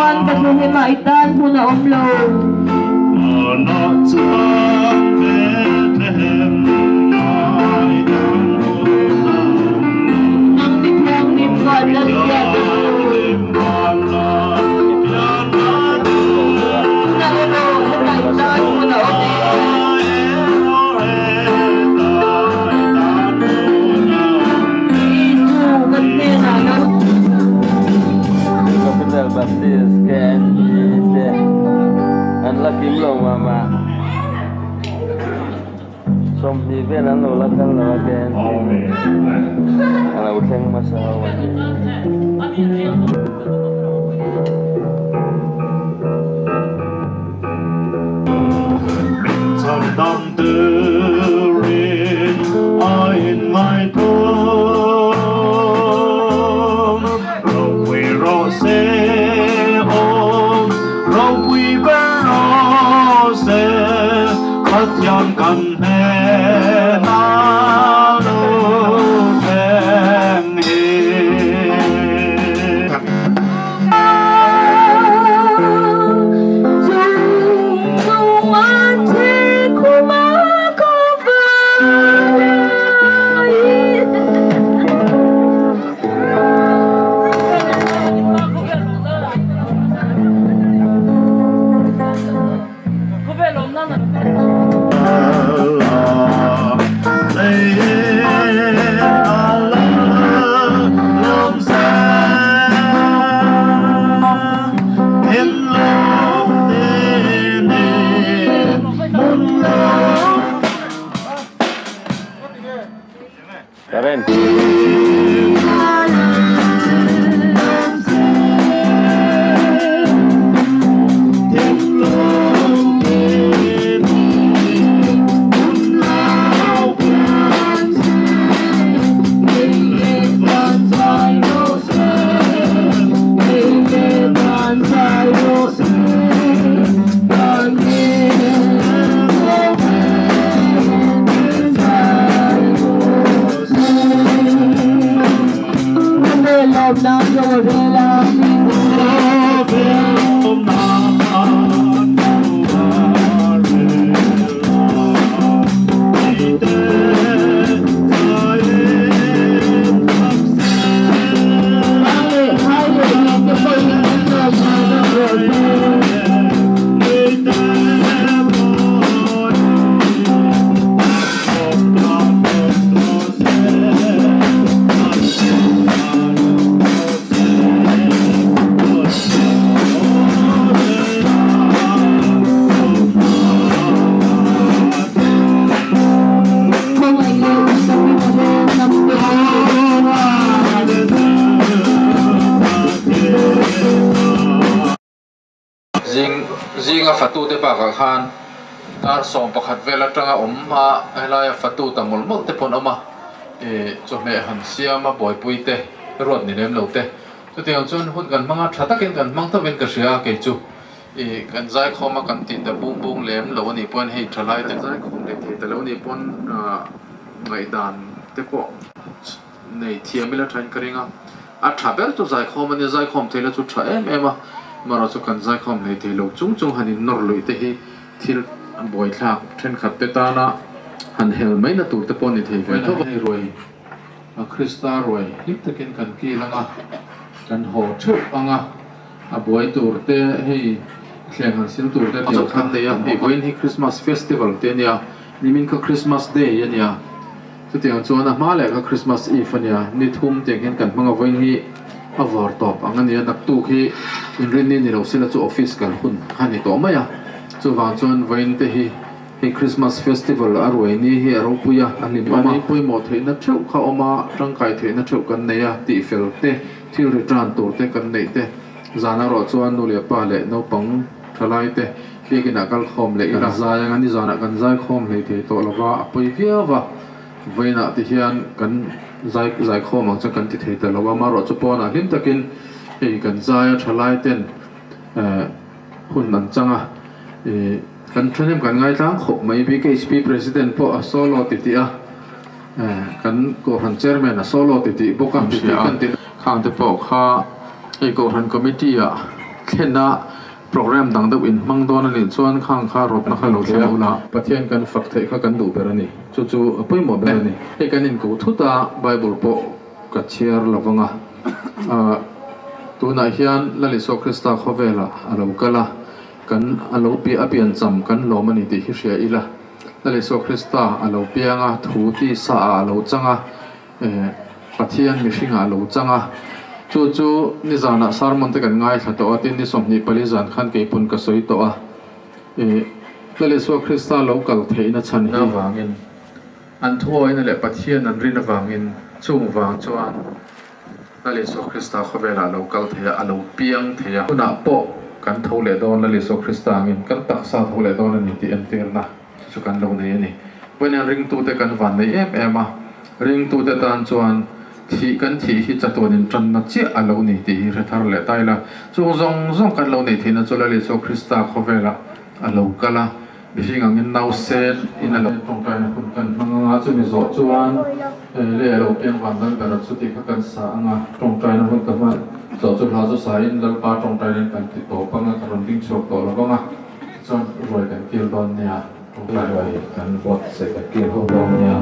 chuan Bethlehem-ah i tan hmun a awm lo. Vanah chuan Bethlehem ah i tan hmun a awm lo. Nang mi thianghlim van lal pian a tu. Tunah erawh hetah i tan hmun a awm e. Isu kan hnenah lo. Capital Baptist KNG te an la kim lo mah mah. 20 vel an lo la kal lo a KNG a lo thleng hmasa ho a ni. Karen. Zing zinga fatute bakah khan dar 11 vel atanga awm a helaia fatu ta mawlh mawlh te pawh an awm a ih chawhmeh han siam a buaipui te ruat ni lem lo te chutiang chuan hun kan hmang a tha takin kan hmang tawp in ka hria a kei chu ih kan zaikhawm a kan tih ta bung bung lem lo a nih pawhin hei thalai te zaikhawm leh thei ta lo a nih pawn ah ngaihdan te pawh nei thiam ila thain ka ring a, a tha ber chu zaikhawm a nia, zaikhawm theihna chu tha em em a, marawh chu kan zaikhawm hlei thei lo chung chung han innawr luih te hi thil buaithlak thenkhat te tana han hel mai na tur te pawh a ni thei ve tho va. Hei ruai a Krista ruai hlim takin kan kil ang a, kan haw theuh ang a, a buai tur te hei thleng han sil tur te tih khan nei a, hei vawiin hi Christmas festival te a nia, nimin kha Christmas day a nia. Chutiang chuan a hma leh kha Christmas Eve a nia, ni thum tiang hian kan hmang a vawiin hi a vawr tawp ang a nia, naktuk hi inrinni ni lo sila chu office kal hun kha ni tawh mai a, chuvang chuan vawiin te hi hei Christmas festival a ruai ni hi a ropui a, a hlim awm a, pawimawh theihna theuh kha awm a, tangkai theihna theuh kan nei a, tihfel te, thil return tur te kan neih te, zan erawh chuan nu leh pa leh naupang thalai te Biakinah kal khawm leh ila zai anga nizanah kan zai khawm hlei thei tawh lova a pawi viau va, vawiinah ti hian kan zai zai khawm ang chuan kan ti thei ta lo a, amaherawh chu pawnah hlim takin hei kan zai a thalai ten eh hun an chang a, ih kan thahnem kan ngaitlang khawp mai BKHP President pawh a solo ti tih a, eh kan Kohhran Chairman a solo ti tih bawk a, ti tih kan ti. Khang te pawh kha hei Kohhran Committee ah. Thlen a program dang deuh in hmang dawn a nih chuan khang kha rawtna kha lo thleng ula. Pathian kan fak theih kha kan duh ber a ni. Chu chu a pawimawh ber a ni. Hei kan inkoh thut a, Bible pawh ka chhiar lo vang a. Ahh tunah hian Lal Isua Krista khawvelah a lo kal a, kan a lo piah a piancham kan lawm a ni tih hi hria ila. Lal Isua Krista a lo piang a, thu tisa ah a lo chang a. Pathian mihringah a lo chang a, chu chu nizanah sermon te kan ngaithla tawh a, tin ni 24 zan khan keipawn ka sawi tawh a, Lal Isua Krista lo kal theihna chhan hi. Avangin, an thuawina leh Pathian an rin avangin chung vang chuan Lal Isua Krista khawvelah a lo kal thei a, a lo piang thei a. Hunah pawh kan tho leh dawn Lal Isua Krista angin kan taksa tho leh dawn a ni tih entirna. Chu chu kan lo nei a ni. Vawiin ringtute kan van nei em em a, ringtute tan chuan thih kan thih hi chatuan intanna chiah a lo ni tih hi hre thar leh ta ila. Chung zawng zawng kan lo neih theihna chu Lal Isua Krista khawvelah a lo kal a, mihring angin nausen in a lo tawngtaina hun kan hmang anga, chumi zawh chuan lei a lo piang van dal ber a chu tih kha kan sa anga, tawngtaina hun ka hman zawh chu hla chu sa in Lalpa tawngtaina in kan ti tawp anga, ka rawn ding chhuak tawh lo vang a. Chuan ruai kan kil dawn nia, tawngtai ruai kan buatsaih kan kil ho dawn nia.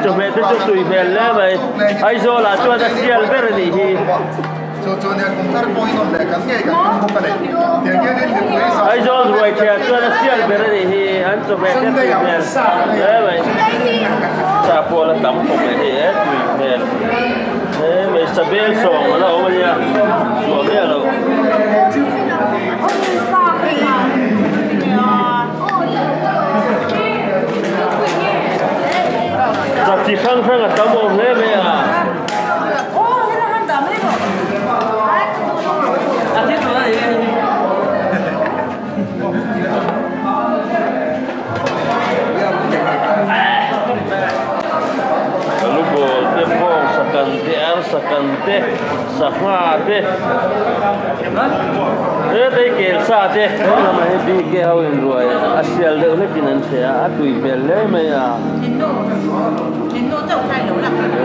chawhmeh te chu tui hmel hle mai. Aizawl ah chuan a sial ber a nih hi. Aizawl ruaithiah chuan a sial ber a nih hi. An chawhmeh te tui hmel hle mai. Sa pawh la tam khawp mai hei e tui hmel hle mai. Sabel sawng a la awm a nia chhuah miah loh. Zak chi hrang hrang a tam awm hle mai a. Alu bawl te bawng sakan te arsa kan te sangha te hetei kel sa te he lamah hi bike ho in ruai a sial deuh hlek in an chhe a a tui hmel hle mai a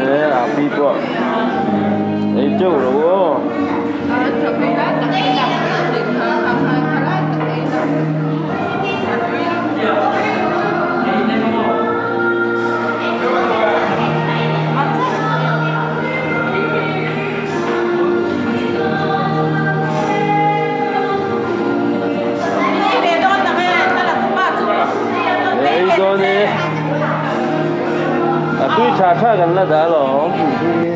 he a pi pawh ei teuh lo aw. Ei dawn e a tui tha tha kan la dah alawm tih hi.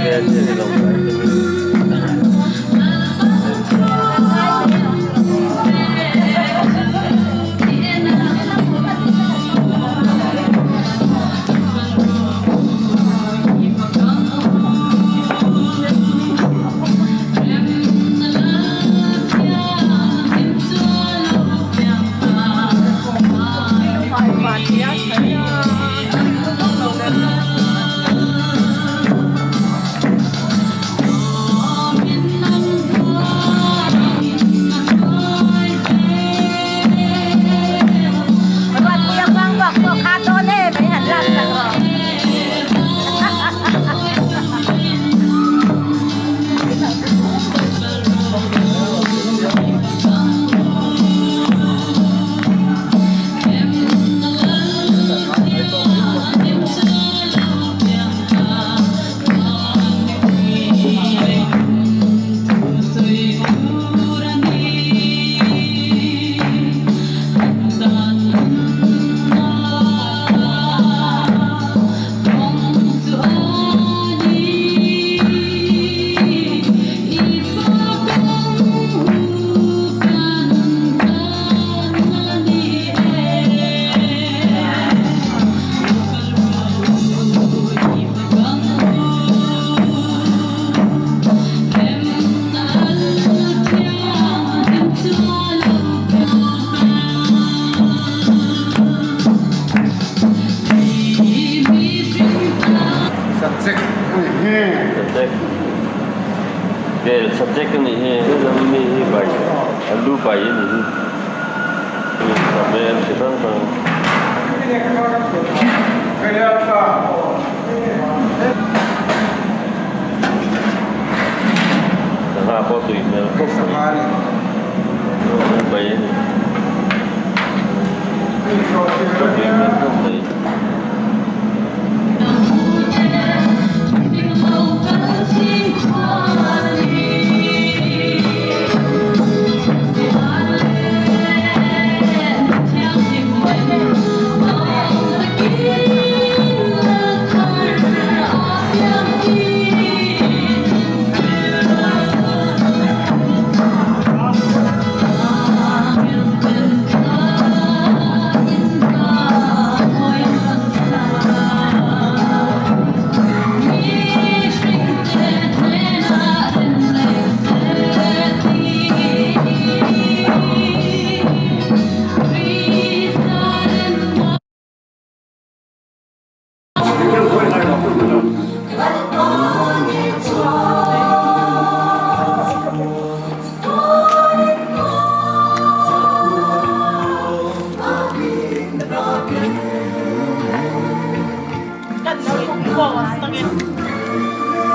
Ve chi a ni lo tlai te hi. Subject Bel subject a nih hi helam mi hi bai alu bai a nih hi Bel chi hrang hrang. Sangha pawh tui hmel khawp mai. Alu bai a ni. Tui hmel khawp mai.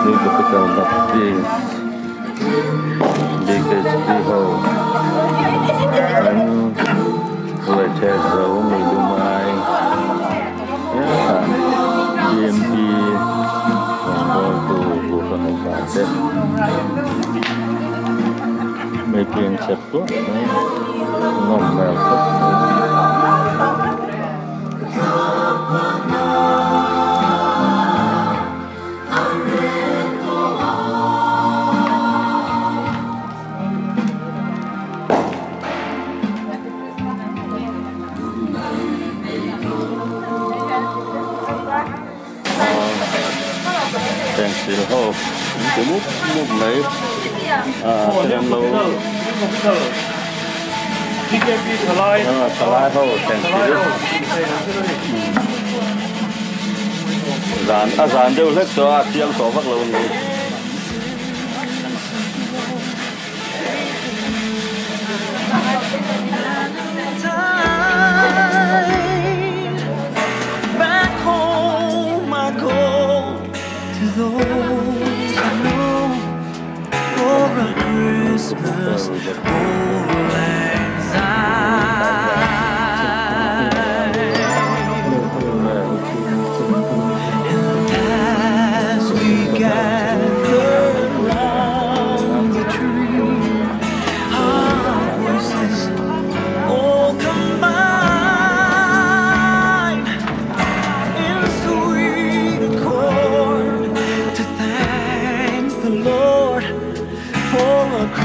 New Capital Baptist BKHP ho an ruaitheh zo meilumai BMP rawngbawltu Buhra te meipiang chep tuah mai nawm hmel khawp mai. Pencil ho an ti mup mup mai a then lo thalai ho pencil zan a zan deuh hlek tawh a chiang tawh vak lo a ni.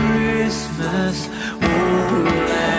Christmas, Auld Lang.